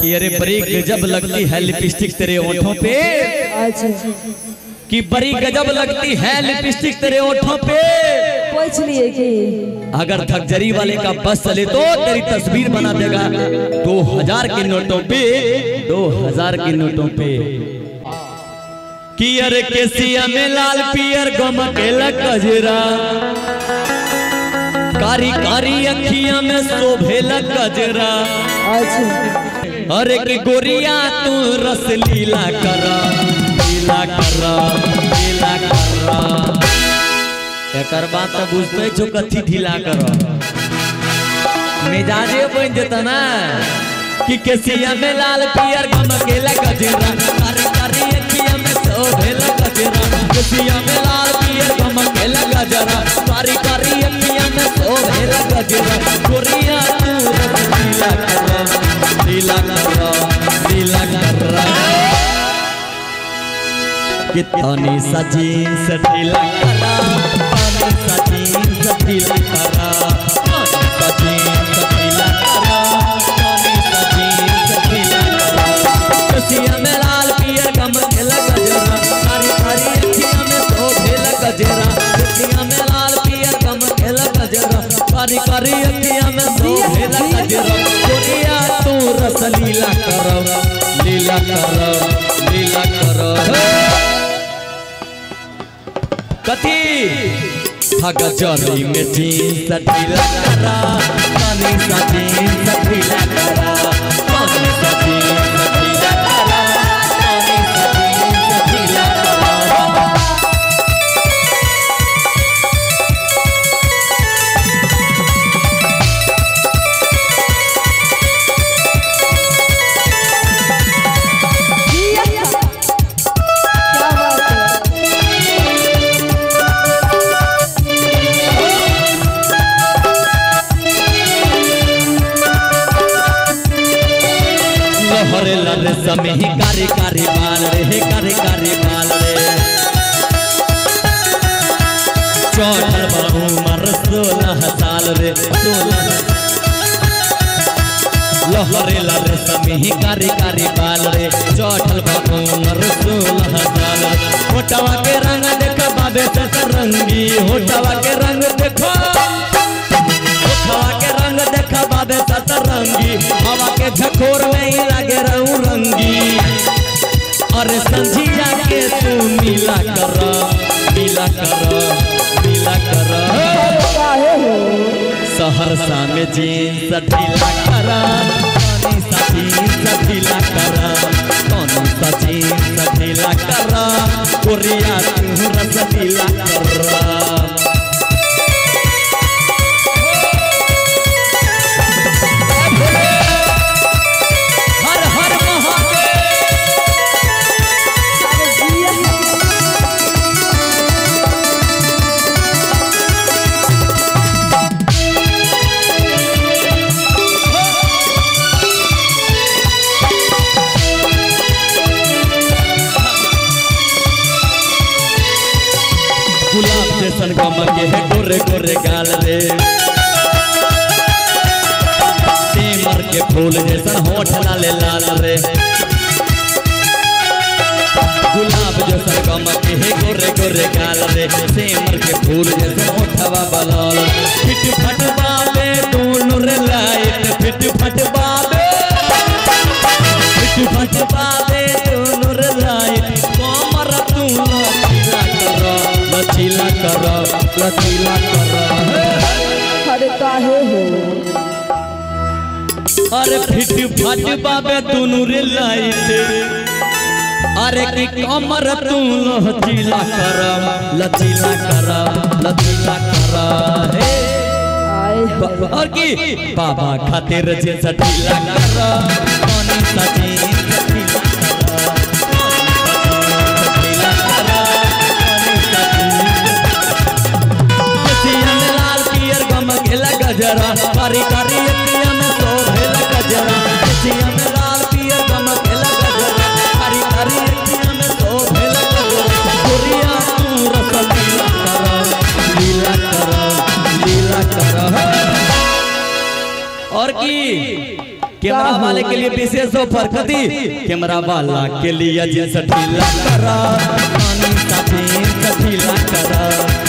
कि अरे बड़ी गजब लगती है लिपस्टिक तेरे होठों पे। अच्छा। कि बड़ी गजब लगती है लिपस्टिक तेरे होठों पे। पूछ लिए कि अगर धकजरी वाले का बस चले तो तेरी तस्वीर बना देगा 2000 के नोटों पे, 2000 के नोटों पे। कि अरे केसिया में लाल पियर गम के गजरा, कारी कारी अखियां में शोभेला गजरा। अच्छा। अरे कि गोरिया तू रस लीला करा, लीला करा, लीला करा। एकर बात तो बुझते छो कथी ढीला कर, मिजाजे बन जेता ना। कि केसिया में लाल पियर गम केला गजरा, कारी कारी अखियां में शोभेला गजरा। केसिया में लाल पियर गम केला गजरा, कारी कारी अखियां में शोभेला गजरा। गोरिया तू रस लीला करा, लीला करा, लीला करा। कि तनी सा जींस ढीला करा, तनी सा जींस ढीला करा, तनी सा जींस ढीला करा, तनी सा जींस ढीला करा। केसिया में लाल पियर गम केला गजरा, कारी कारी अखियां में शोभेला गजरा। केसिया में लाल पियर गम केला गजरा, कारी कारी अखियां में शोभेला गजरा। गोरिया तू रस लीला करो, लीला करो, लीला करो। कथी धकजरी में जींस ढीला करा, तनी सा जींस ढीला करा, तनी सा जींस ढीला करा, तनी सा जींस ढीला करा। क्या बात है। लहरे लहरे समी कारी कारी बाल रे, कारी कारी बाल रे। चौथर बा उमर 16 साल रे, 16। लहरे लहरे समी कारी कारी बाल रे, चौथर बा उमर 16 साल। होठवा के रंग देख बाबे सतरंगी, होठवा के रंग देखो, होठवा के रंग देख बाबे सतरंगी। हवा के झकोर में ही लागे रहूं रंगी। अरे संझिया के तू नीला कर, नीला कर, नीला कर। काहे हो। सहरसा में जींस ढीला करा, तनी सा जींस ढीला करा, तनी सा जींस ढीला करा। गोरिया तू रस लीला करा। हर हर महादेव। अरे जिया। गुलाब जैसन गम के है गोरे गोरे गाल रे, सेमर के फूल जैसन होठ लाले लाल रे। गुलाब जैसन गम के है गोरे गोरे गाल रे, सेमर के फूल जैसन होठवा बलाल। फिट फट बाबे दोनों रे लाइट, फिट फट बाबे, फिट फट बाबे दोनों रे लाइट। कमर तू लचीला कर, लचीला कर, लचीला कर। अरे काहे हो। अरे फिट फट बाबे दोनों रे लाइट, अरे की कमर तू लचीला कर, लचीला कर, लचीला कर। हे आए हाय। और की बाबा खातिर जींस ढीला कर, तनी सा जींस ढीला करा, ढीला करा, तनी सा जींस। केसिया में लाल पियर गम केला गजरा, कारी कारी अखियां में शोभेला गजरा। केसिया में लाल पियर गम केला गजरा, कारी कारी अखियां में शोभेला गजरा। गोरिया तू रस लीला करा, लीला करा, लीला करा। और की कैमरा वाले के लिए विशेष ऑफर कथी कैमरा वाला के लिए जींस ढीला करा, पानी सा जींस ढीला करा।